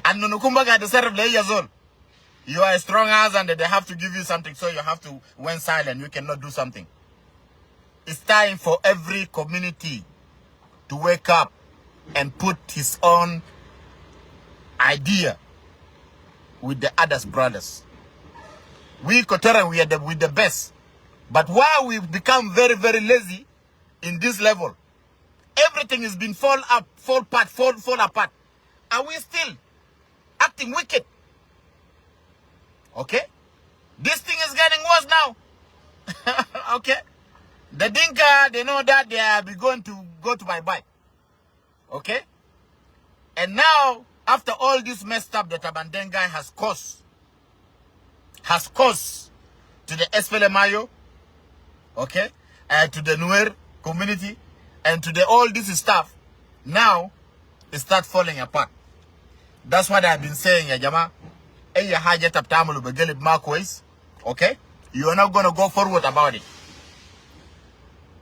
النكون بقى تصرف لأي زول. You are a strong ass and they have to give you something, so you have to went silent. You cannot do something. It's time for every community to wake up and put his own idea with the others brothers. We Equatorian, we are the, with the best. But why we become very, very lazy in this level? Everything has been fall up, fall apart, fall apart. Are we still acting wicked? Okay? This thing is getting worse now. Okay? The Dinka, they know that they are be going to go to bye bye. Okay? And now, after all this messed up that Taban Deng Gai has caused to the SPLM-IO, okay, to the Nuer community, and to the all this stuff, now it start falling apart. That's what I've been saying, يا جماعة. أي حاجة بتعملوا بقلب ما كويس, okay? You are not gonna go forward about it.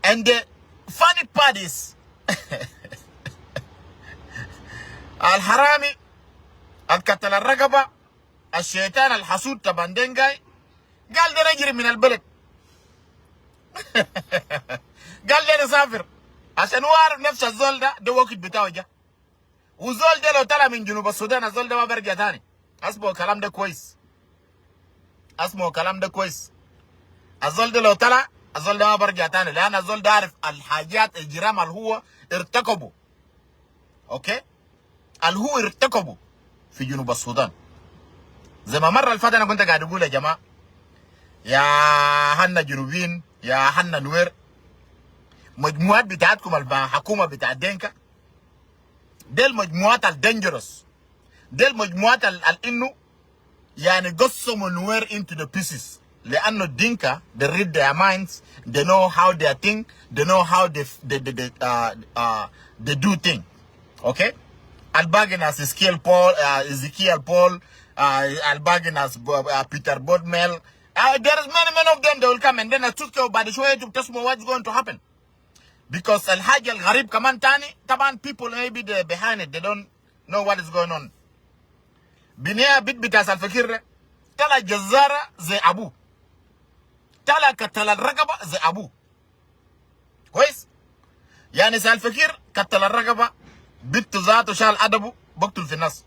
And the funny part is الحرامي الكتل الرقبة، الشيطان الحسود تبان دينق قال ده نجري من البلد، قال ده نسافر عشان هو عارف نفس الزول ده، ده وقت بتاعه جا، وزول ده لو طلع من جنوب السودان الزول ده ما برجع تاني. اسمعوا الكلام ده كويس، اسمعوا الكلام ده كويس. الزول ده لو طلع الزول ده ما برجع تاني، لان الزول ده عارف الحاجات الجرام اللي هو ارتكبه، okay، اللي هو ارتكبه في جنوب السودان. زي ما مرة الفات انا كنت قاعد اقول يا جماعه، يا أهلنا جنوبيين، يا أهلنا نوير، مجموعات بتاعتكم الحكومة بتاع دينكا دي المجموعات ال dangerous، دي المجموعات انه يعني قسموا نوير into the pieces، لانه الدينكا they read their minds, they know how they think, they know how they do thing, okay? الباقي ناس Ezekiel Paul, الباقي ناس Peter Bodmel, there is many, many of them. They will come and then تذكروا بعد شوية تسمعوا what's going to happen, because الحاجة الغريب كمان تاني طبعا people maybe they behind it, they don't know what is going on. بنية بت بتاع سلفكير ده طلع جزارة زي أبوه، طلع كتل الرقبة زي أبوه، كويس؟ يعني سلفكير كتل الرقبة، بنته ذاته شال أدبه بقتل في الناس.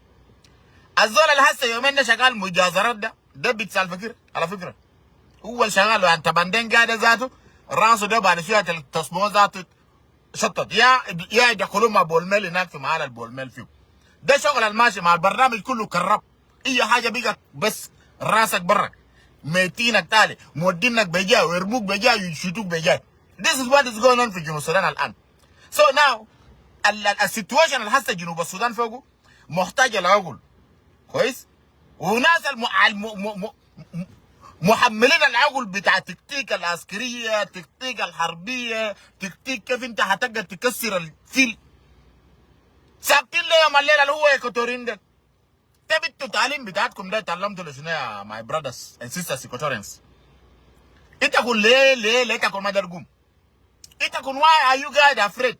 الزول اللي هسه يومين ده شغال مجازرات ده، ده بت سلفكير على فكرة، هو اللي شغال. يعني تبان دينق قاعد ذاته راسه ده بعد شوية تصمو ذاته شطط، يا يدخلوا مع بولميل هناك في محل البولميل فيه. ده شغل الماشي مع البرنامج كله corrupt، اي حاجة بقت بس راسك برا، ميتينك تالي مودينك بجاي ويرموك بجاي ويشوتوك بجاي. This is what is going on في جنوب السودان الان. So now ال situation اللي هسه جنوب السودان فوقه محتاجه لعقل، كويس؟ وناس محملين العقل بتاع تكتيك العسكريه، تكتيك الحربيه، تكتيك كيف انت هتقدر تكسر الفيل، ساكتين ليه يوم الليلة اللي هو ايكوتورين ده؟ طيب انتوا التعليم بتاعتكم ده اتعلمتوا لشنو يا my brothers and sisters Equatorians؟ انت قول ليه ليه ليه تكون ما درقوم؟ انت كون why are you guys afraid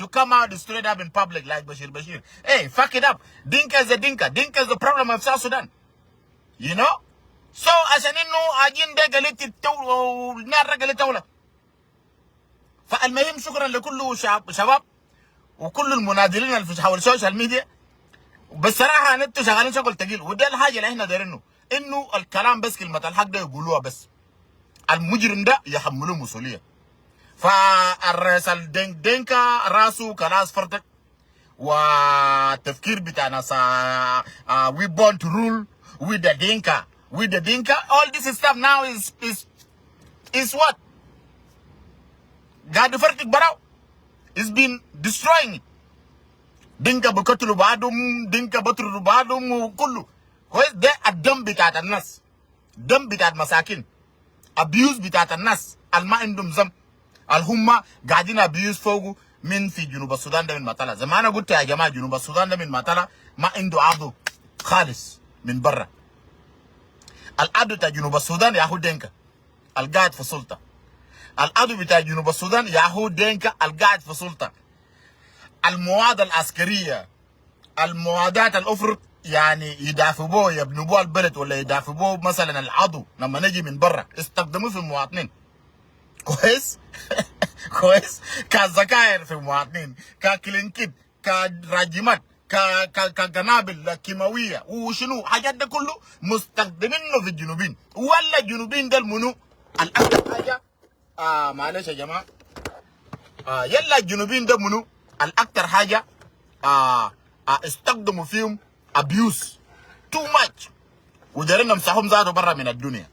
to come out straight up in public like Bashir Bashir? Hey, fuck it up. Dinka is a Dinka. Dinka is the problem of South Sudan. You know? So عشان انه اجين ده قالت النار قالت تولى. فالمهم شكرا لكل شباب وكل المناضلين اللي في حول ال social media. بصراحة انتوا شغالين شغل تقيل، وده الحاجة اللي احنا دايرينه، انه الكلام بس كلمة الحق ده يقولوها، بس المجرم ده يحملوه مسؤوليه. فالرئيس الدينك دينكا راسه خلاص فرتك، والتفكير بتاع ناس we born to rule with the Dinka, with the Dinka, all this stuff now is what قاعد يفرتك براو. It's been destroying it. دينكا بقتلوا بعضهم، دينكا بطردوا بعضهم، وكله كويس. ده الدم بتاعت الناس، دم بتاعت مساكين، abuse بتاعت الناس الما عندهم ذنب، اللي هم قاعدين abuse فوقه من في جنوب السودان ده من ما طلع. زي ما انا قلت يا جماعه، جنوب السودان ده من ما طلع ما عنده عدو خالص من برا. العدو بتاع جنوب السودان ياهو دينكا القاعد في السلطه. العدو بتاع جنوب السودان ياهو دينكا القاعد في السلطه. المواد العسكرية المعادات الأفرط يعني يدافعوا بو يبنوا بو البلد ولا يدافعوا بو مثلا العدو لما نجي من برا، استخدموه في المواطنين. كويس؟ كويس؟ كذخائر في المواطنين، ككلينكيت، كراجمات، كقنابل كيماوية وشنو حاجات ده كله مستخدمينه في الجنوبين. ولا الجنوبين ده منو الاكثر حاجة؟ معلش يا جماعة، يلا الجنوبين ده منو الاكثر حاجة استخدموا فيهم abuse too much ودارين نمسحهم ذاته برا من الدنيا؟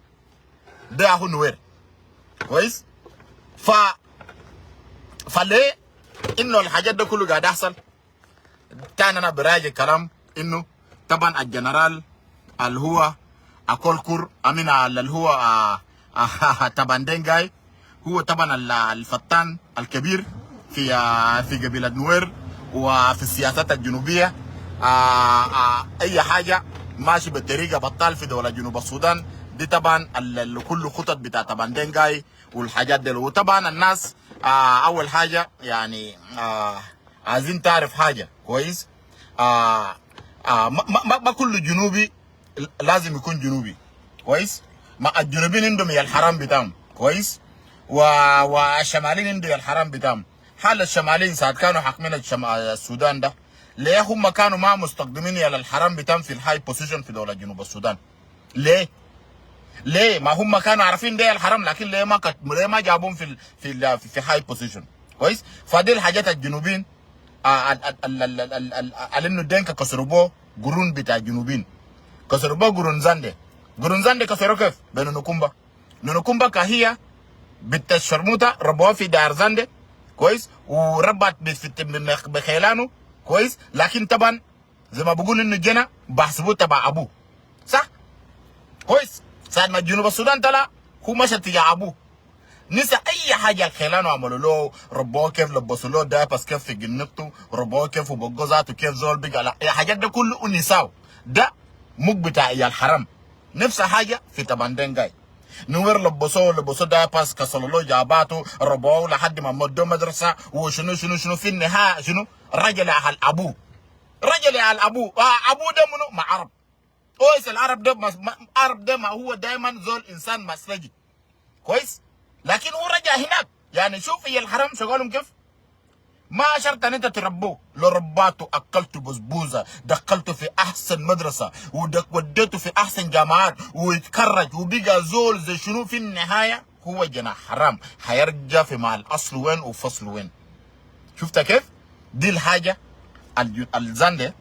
ده هو نوير. كويس؟ فليه انه الحاجات ده كله قاعد يحصل؟ تاني انا براجع كلام انه طبعا الجنرال اللي هو اكولكور امين اللي هو طبعا دينجاي، هو طبعا الفتان الكبير في قبيلة نوير وفي السياسات الجنوبيه. اي حاجة ماشي بطريقة بطال في دولة جنوب السودان دي طبعا كل خطط بتاع طبعا دينجاي والحاجات دي. وطبعا الناس اول حاجة يعني عايزين تعرف حاجه، كويس؟ ما كل جنوبي لازم يكون جنوبي. كويس؟ ما الجنوبيين عندهم عيال الحرام بتاعهم. كويس؟ والشماليين عندهم عيال الحرام بتاعهم. حال الشماليين ساعة كانوا حاكمين السودان ده، ليه هم كانوا ما مستخدمين عيال الحرام بتاعهم في ال high position في دولة جنوب السودان؟ ليه؟ ليه؟ ما هم كانوا عارفين ده الحرام، لكن ليه ما جابوهم في high position؟ كويس؟ فدي الحاجات الجنوبيين انه الدينكا كسروا بو قرون بتاع الجنوبيين، كسروا بو قرون زاندي. قرون زاندي كسروا كيف؟ بين نكومبا. نكومبا كهي بنت الشرموطة ربوها في دار زاندي، كويس؟ وربت بخيلانه. كويس؟ لكن طبعا زي ما بقول انه جنى بحسبوه تبع ابوه، صح؟ كويس؟ ساعة ما جنوب السودان طلع، هو مشى تجاه ابوه، نسى اي حاجة الخيلان عملوا له، ربوه كيف، لبسوا له diapers كيف في جنبته، ربوه كيف، وبقوا ذاته كيف زول بقى. لا، الحاجات ده كله نساو. ده مق بتاع عيال الحرام. نفس حاجة في طبعا دنجاي. نوير لبسوه diapers، كسروا له جاباته، ربوه لحد ما مدوه مدرسه وشنو شنو شنو. في النهاية شنو؟ رجع اهل ابوه، رجع اهل ابوه. ابوه ده منو؟ مع عرب. كويس؟ العرب ده عرب ده ما هو دايما زول انسان مسلجي. كويس؟ لكن هو رجع هناك. يعني شوف عيال الحرام شغالهم كيف. ما شرط ان انت تربوه، لو رباته، اكلته بسبوسه، دخلته في احسن مدرسه، وديته في احسن جامعات، ويتخرج وبقى زول زي شنو، في النهاية هو جنا حرام، حيرجع في مع الاصل وين وفصل وين. شفت كيف؟ دي الحاجة الزاندي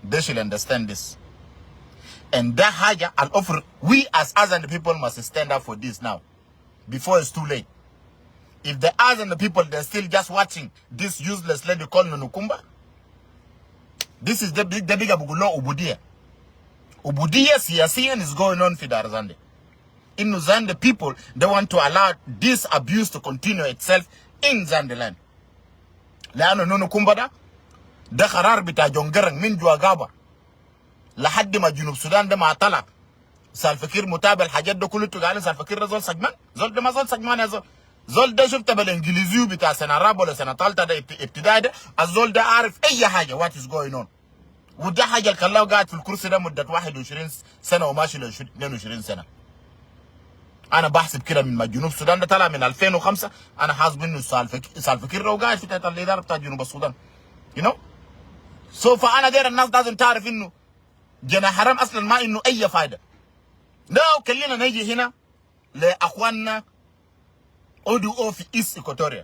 they should understand this, and ده حاجة الأفر we as Azande people must stand up for this now before it's too late. If the Azande people, they're still just watching this useless lady called Nunukumba, this is the big بقول عبودية. عبودية سياسيا is going on في دار زاندي. إنه Zande people, they want to allow this abuse to continue itself in Zande land. لأنه نونو كومبا ده قرار بتاع جون قرنق من جوا غابة لحد ما جنوب السودان ده ما طلع. سالفكير متابع الحاجات ده كله. انتوا قاعدين سالفكير ده زول سجمان؟ زول ده ما زول سجمان يا زول. زول ده شفت بالانجليزي بتاع سنة رابعه ولا سنة ثالثة ده ابتدائي، ده الزول ده عارف اي حاجة what is going on. وده حاجة اللي خلاه قاعد في الكرسي ده مده 21 سنة وماشي ل 22 سنه. انا بحسب كده من ما جنوب السودان ده طلع من 2005، انا حاسب انه سالفكير لو قاعد في تحت الادارة بتاع جنوب السودان. so فانا داير الناس لازم تعرف انه جنا حرام اصلا ما انه اي فايده. now خلينا نيجي هنا لاخواننا Oduo في East Equatoria.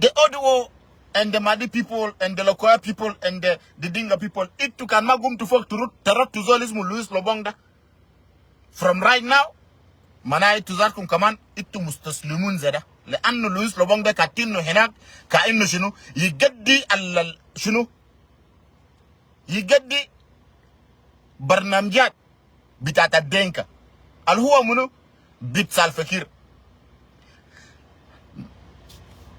The Oduo and the Madi people and the Lokoya people and the Dinka people، انتوا كان ما قمتوا فوق ترد تردتوا زول اسمه لويس لوبونج ده from right now، معناها انتوا ذاتكم كمان انتوا مستسلمون زي ده، لانه لويس لوبونج ده كاتينه هناك كانه شنو يقدي شنو يقدي برنامجات بتاعت الدينكا اللي هو منو بيت سالفكير.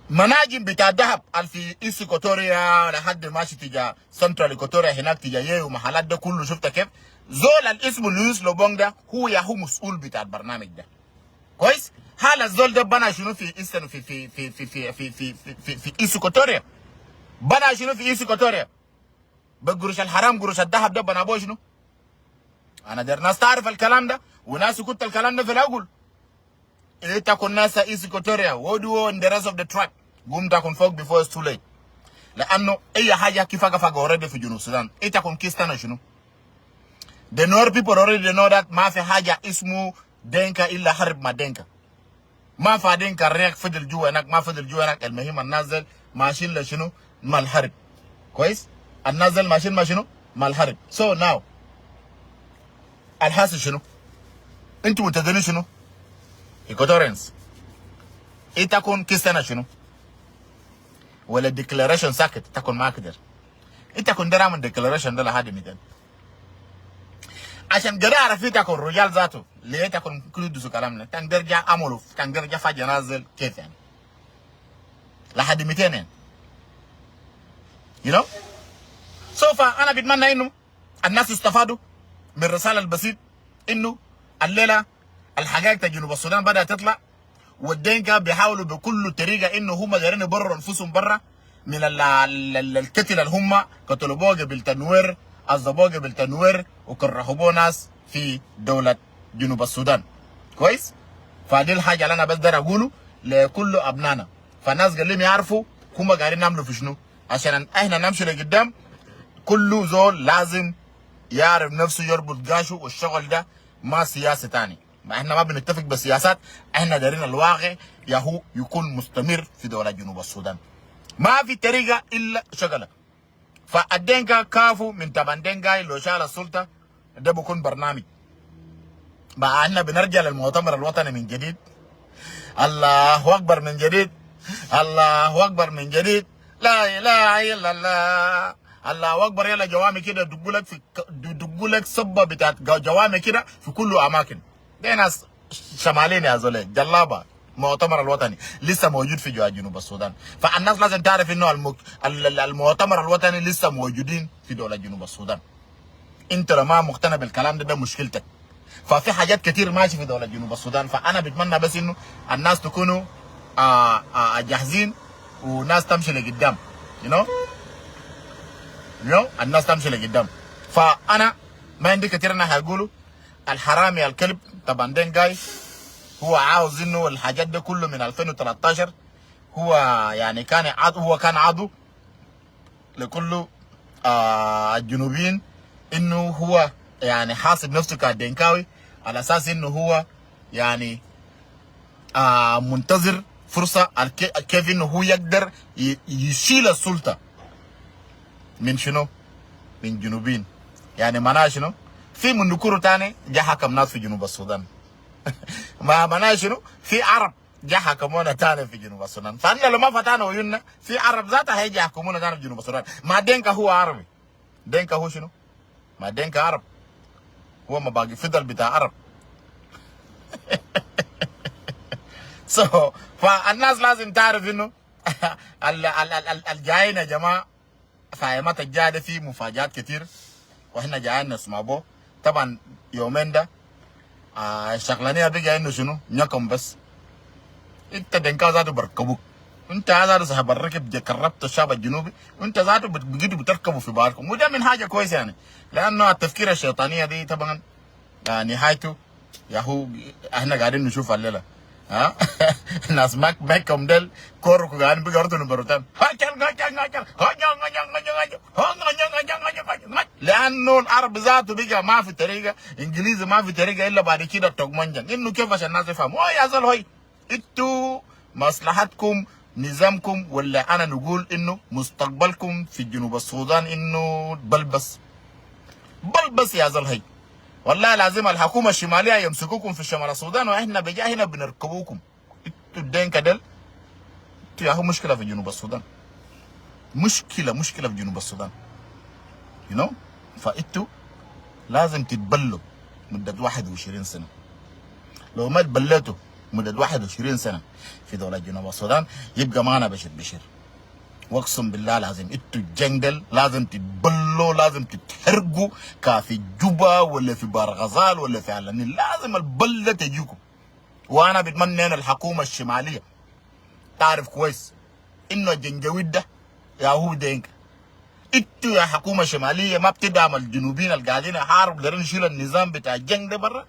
مناجم بتاع ذهب في East Equatoria لحد ماشي تجا Central Equatoria هناك تجا يو ومحلات ده كله. شفت كيف؟ زول الاسم لويس لوبونج ده هو ياهو مسؤول بتاع البرنامج ده. كويس؟ هل الزول ده بنى شنو في Eastern في East Equatoria؟ بنى شنو في East Equatoria؟ بقروش الحرام، قروش الذهب ده بنابوه شنو؟ انا داير ناس تعرف الكلام ده، وناس كنت الكلام ده في الاول. انت كن ناس East Equatoria، وودو and the rest of the tribe، قوم تكون فوق before it's too late، لانه اي حاجة كيف فقع already في جنوب السودان. انت كن كيستنا شنو؟ The Nuer people already know that ما في حاجة اسمه دينكا الا حرب مع دينكا. ما في دينكا ريك فضل جوا هناك، ما فضل جوا هناك. المهم الناس ديل ماشيين لشنو؟ مع الحرب. كويس؟ الناس ديل ماشيين مع شنو؟ مع الحرب. So now الحاصل شنو؟ انتوا منتظرين شنو؟ Equatorians، انت تكون كيستنا شنو؟ ولا declaration ساكت تكون ما قدر؟ انت كن داير من declaration ده لحد متين؟ عشان قدر اعرف تكون رجال ذاته ليه تكون كل دوسو كلامنا تنرجع عملوا تنرجع فجأة نازل كيف يعني؟ لحد 200 يعني so فانا بتمنى انه الناس استفادوا من الرسالة البسيط، انه الليلة الحقائق تاع جنوب السودان بدات تطلع، والدينكا بيحاولوا بكل طريقه انه هم دايرين يبرروا انفسهم برا من القتل اللي هم قتلوا بوه قبل النوير، عذبوه قبل النوير، وكرهوا بوه ناس في دولة جنوب السودان. كويس؟ فدي الحاجة اللي انا بس داير اقوله لكل ابنائنا. فالناس قال لهم يعرفوا هم قاعدين نعملوا في شنو عشان احنا نمشي لقدام. كل زول لازم يعرف نفسه، يربط قاشه، والشغل ده ما سياسة تاني. ما احنا ما بنتفق بسياسات، احنا دايرين الواقع ياهو يكون مستمر في دولة جنوب السودان. ما في طريقة الا شغلة. فالدينكا كافو من تبان دينكا لو شال السلطة، ده بيكون برنامج. مع احنا بنرجع للمؤتمر الوطني من جديد. الله اكبر من جديد، الله اكبر من جديد، لا اله الا الله، الله اكبر. يلا جوامي كده دقوا لك في دقوا لك صبه بتاعت جوامي كده في كل اماكن. دي ناس شمالين يا زولي جلابه. المؤتمر الوطني لسه موجود في جوا جنوب السودان، فالناس لازم تعرف انه المؤتمر الوطني لسه موجودين في دولة جنوب السودان. انت لو ما مقتنع بالكلام ده، ده مشكلتك. ففي حاجات كتير ماشي في دولة جنوب السودان، فانا بتمنى بس انه الناس تكونوا جاهزين وناس تمشي لقدام. الناس تمشي لقدام. فانا ما عندي كتير انا هقوله. الحرامي الكلب طبعا دينجاي هو عاوز انه الحاجات ده كله من 2013 هو يعني كان عضو، هو كان عضو لكل الجنوبيين، انه هو يعني حاسب نفسه كدينكاوي على اساس انه هو يعني منتظر فرصة كيف انه هو يقدر يشيل السلطة من شنو؟ من جنوبين. يعني معناها شنو؟ في مندكورو تاني جا حكم ناس في جنوب السودان. ما معناها شنو؟ في عرب جا حكمونا تاني في جنوب السودان. فاحنا لو ما فتحنا عيوننا، في عرب ذاتها هيجي يحكمونا تاني في جنوب السودان. ما دينكا هو عربي، دينكا هو شنو؟ ما دينكا عرب، هو ما باقي فضل بتاع عرب. so فالناس لازم تعرف انه الجايين يا جماعة، فايمات الجاية في مفاجآت كتير، واحنا جايين نسمع بو. طبعا يومين ده الشغلانيه بقى انه شنو؟ نكم بس انت دنكا ذاته بركبوك، انت ذاته صاحب الركب كربت الشعب الجنوبي، وانت ذاته بقيتوا بتركبوا في بالكم، وده من حاجة كويسة يعني، لانه التفكير الشيطانية دي طبعا نهايته يا هو احنا قاعدين نشوف الليلة. ها ناس ماك ماكم ديل كوركو قاعدين بيقعدوا نبروتان، لانه العرب ذاته بقى ما في طريقه، انجليزي ما في طريقه الا بعد كده توغمنجن انه كيف عشان الناس يفهموا. يا زول هوي، انتوا مصلحتكم نظامكم، ولا انا نقول انه مستقبلكم في جنوب السودان انه بلبس بلبس يا زول هي. والله لازم الحكومة الشمالية يمسكوكم في شمال السودان، واحنا بجا هنا بنركبوكم. انتوا الدينكا ديل انتوا يا هو مشكلة في جنوب السودان، مشكلة مشكلة في جنوب السودان. فانتوا لازم تتبلوا مده 21 سنة. لو ما تبليتوا مده 21 سنة في دولة جنوب السودان يبقى معنا بشير بشير، واقسم بالله لازم انتوا الجنجل لازم تتبلوا، لازم تتحرقوا كافي جوبا ولا في بار غزال ولا في علني، لازم البلة تجيكم. وانا بتمنى ان الحكومة الشمالية تعرف كويس انه الجنجويد ده يا هو دينك. انتوا يا حكومة شمالية ما بتدعم الجنوبيين اللي قاعدين يحاربوا دايرين يشيلوا النظام بتاع الجنق ده برا.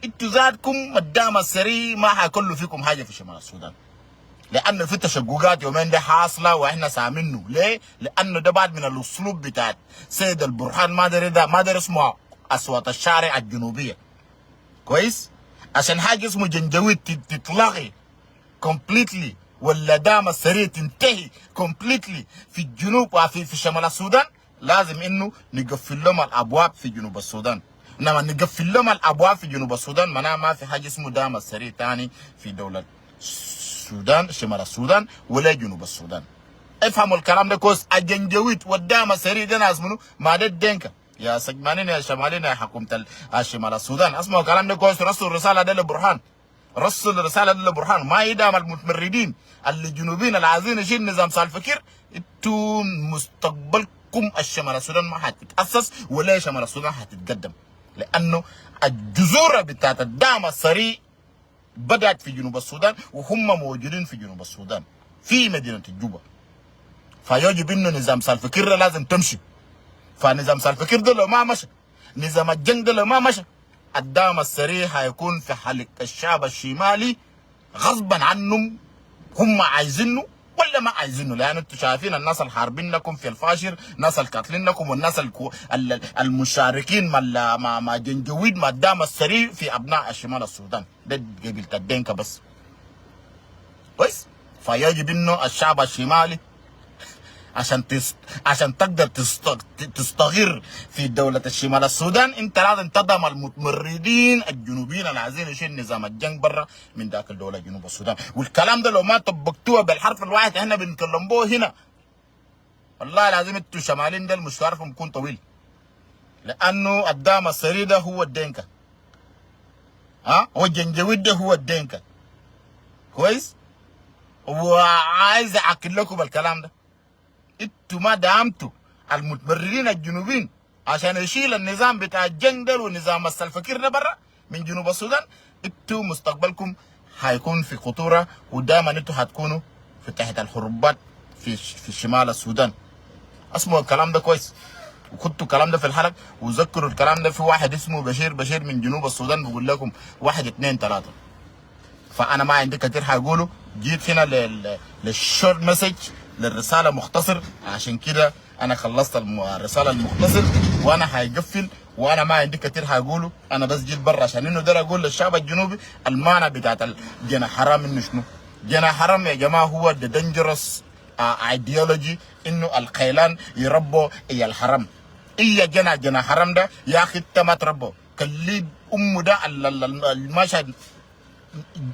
انتوا ذاتكم الدعم السريع ما حيكلوا فيكم حاجة في شمال السودان، لانه في تشققات يومين ده حاصله واحنا سامنه. ليه؟ لانه ده بعد من الاسلوب بتاع سيد البرهان، ما دري ده ما دري اسمه اصوات الشارع الجنوبية. كويس؟ عشان حاجة اسمه جنجويد تتلغي completely ولا دعم السريع تنتهي completely في الجنوب وفي شمال السودان، لازم انه نقفل لهم الابواب في جنوب السودان. لما نقفل لهم الابواب في جنوب السودان معناها ما في حاجة اسمه دعم السريع تاني في دولة السودان، شمال السودان ولا جنوب السودان. افهموا الكلام ده كويس. الجنجويد والدعم السريع ده ناس منو؟ ما ده الدينكا يا سجمانين يا شمالين يا حكومة الشمال السودان. اسمعوا الكلام ده كويس. رسلوا الرسالة ده لبرهان، رسل الرسالة دي لبرهان، ما يدعم المتمردين الجنوبيين اللي عايزين يشيل نظام سالفكير. انتوا مستقبلكم الشمال السودان ما حتتأسس ولا شمال السودان حتتقدم، لانه الجذور بتاعت الدعم السريع بدأت في جنوب السودان وهم موجودين في جنوب السودان في مدينة الجوبة. فيجب انه نظام سالفكير لازم تمشي. فنظام سالفكير ده لو ما مشى، نظام الجنق ده لو ما مشى، الدعم السريع هيكون في حلق الشعب الشمالي غصبا عنهم، هم عايزينه ولا ما عايزينه. لان انتم شايفين الناس الحاربينكم في الفاشر، الناس القاتلينكم، والناس المشاركين مع جنجويد مع الدعم السريع في ابناء الشمال السودان ده قبيلة الدينكا بس. كويس؟ فيجب انه الشعب الشمالي عشان تقدر تستقر في دولة الشمال السودان، انت لازم تدعم المتمردين الجنوبيين اللي عايزين يشيل نظام الجنق برا من داخل دولة جنوب السودان. والكلام ده لو ما طبقتوه بالحرف الواحد احنا بنتكلم به هنا، والله لازم انتوا شمالين ده مشواركم يكون طويل، لانه الدعم السريع ده هو الدينكا، ها هو الجنجويد ده هو الدينكا. كويس؟ وعايز اعقل لكم الكلام ده. انتوا ما دعمتوا المتمردين الجنوبيين عشان يشيل النظام بتاع الجندل ونظام السلفكير ده برا من جنوب السودان، انتوا مستقبلكم هيكون في خطورة، ودائما انتوا هتكونوا في تحت الحربات في شمال السودان. اسمعوا الكلام ده كويس وختوا الكلام ده في الحلق وذكروا الكلام ده. في واحد اسمه بشير بشير من جنوب السودان بيقول لكم 1 2 3. فانا ما عندي كتير حقوله، جيت هنا لل short message، للرسالة مختصر، عشان كده انا خلصت الرسالة المختصر وانا حيقفل، وانا ما عندي كتير حقوله. انا بس جيت برا عشان انه ده اقول للشعب الجنوبي المعنى بتاعت الجنا حرام انه شنو. جنا حرام يا جماعة هو the dangerous ideology، انه الخيلان يربوا اي الحرام. اي جنا جنا حرام ده يا اخي انت ما تربوا كليب امه ده المشهد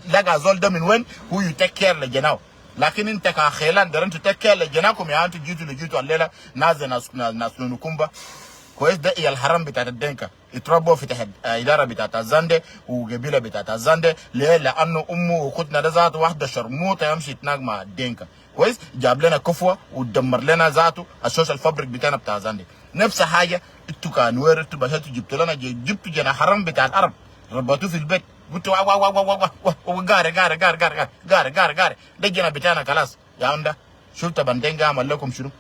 لقى زول ده من وين هو ي take care لجناو. لكن انت كخيلان ده انت take care لجناكم يا انتوا جيتوا لجيتوا الليلة ناس ناس ناس نكومبا. كويس؟ ده هي الحرام بتاعت الدنكا اتربوا في تحت ادارة بتاعت الزاندي وقبيله بتاعت الزاندي. ليه؟ لانه امه واختنا ده ذاته واحدة شرموطه يمشي يتناق مع الدنكا. كويس؟ جاب لنا كفوه ودمر لنا ذاته ال social fabric بتاعنا بتاع زاندي. نفس حاجة انتوا كانوير انتوا بشاتوا جبتوا لنا جبتوا جنا حرام بتاع العرب ربطوه في البيت، قلت وا وا وا وا وا وا وا قاري قاري قاري قاري قاري قاري قاري ده الجنا بتاعنا خلاص يا عم. ده شفت بندين عمل لكم شنو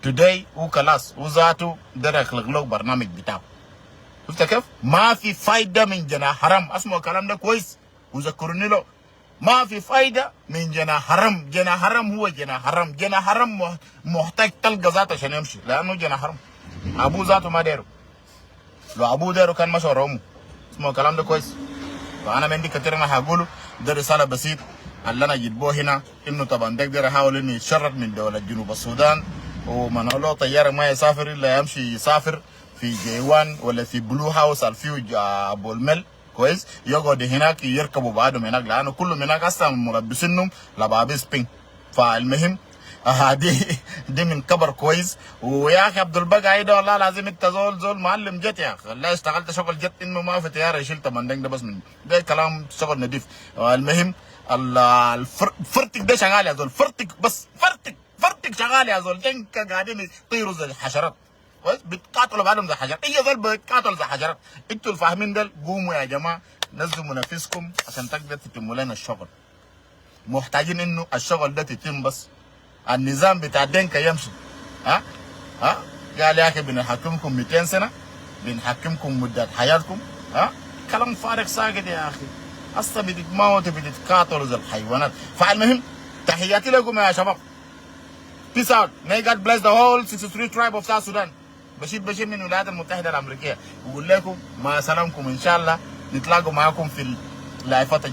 today؟ هو خلاص هو ذاته ده يخلق له برنامج بتاعه. شفت كيف؟ ما في فايدة من جنا حرام. اسمعوا الكلام ده كويس وذكروني له. ما في فايدة من جنا حرام. جنا حرام هو جنا حرام. جنا حرام محتاج تلقى ذاته عشان يمشي، لأنه جنا حرام أبوه ذاته ما دايرة. لو أبوه دايرة كان مشى ورا أمه. اسمعوا الكلام ده كويس. فأنا من دي كتير أنا هقوله، ده رسالة بسيط اللي أنا جيت هنا، إنه طبعا ده يقدر يحاول إنه يتشرد من دولة جنوب السودان ومنعوا له طيارة ما يسافر إلا يمشي يسافر في J1 ولا في Blue House الفيو بولميل. كويس؟ يقعد هناك يركبوا بعدهم هناك، لانه كلهم هناك اصلا ملبسينهم لبابيس بينك. فالمهم دي من كبر. كويس؟ ويا اخي عبد البقع ده والله العظيم انت زول زول معلم جت يا اخي، والله اشتغلت شغل جت، انه ما في طيارة شلت مندنج ده بس من ده كلام شغل نضيف. المهم الفرتك ده شغال يا زول، فرتك بس فرتك فرتك شغال يا زول. دنكا قاعدين يطيروا زي الحشرات. كويس؟ بيتقاتلوا بعضهم زي حشرات، اي زول بيتقاتل زي حشرات. انتوا الفاهمين ده قوموا يا جماعة نزلوا نفسكم عشان تقدر تتموا لنا الشغل. محتاجين انه الشغل ده تتم بس النظام بتاع دينكا يمشي. ها ها، قال يا اخي بنحكمكم 200 سنه، بنحكمكم مده حياتكم. ها، كلام فارغ ساكت يا اخي، اصلا بتتموتوا، بتتقاتلوا زي الحيوانات. فالمهم، تحياتي لكم يا شباب. Peace out. May God bless the whole 63 tribe of South Sudan. بشير بشير من الولايات المتحدة الأمريكية بقول لكم مع سلامكم، إن شاء الله نتلاقوا معكم في اللايفات.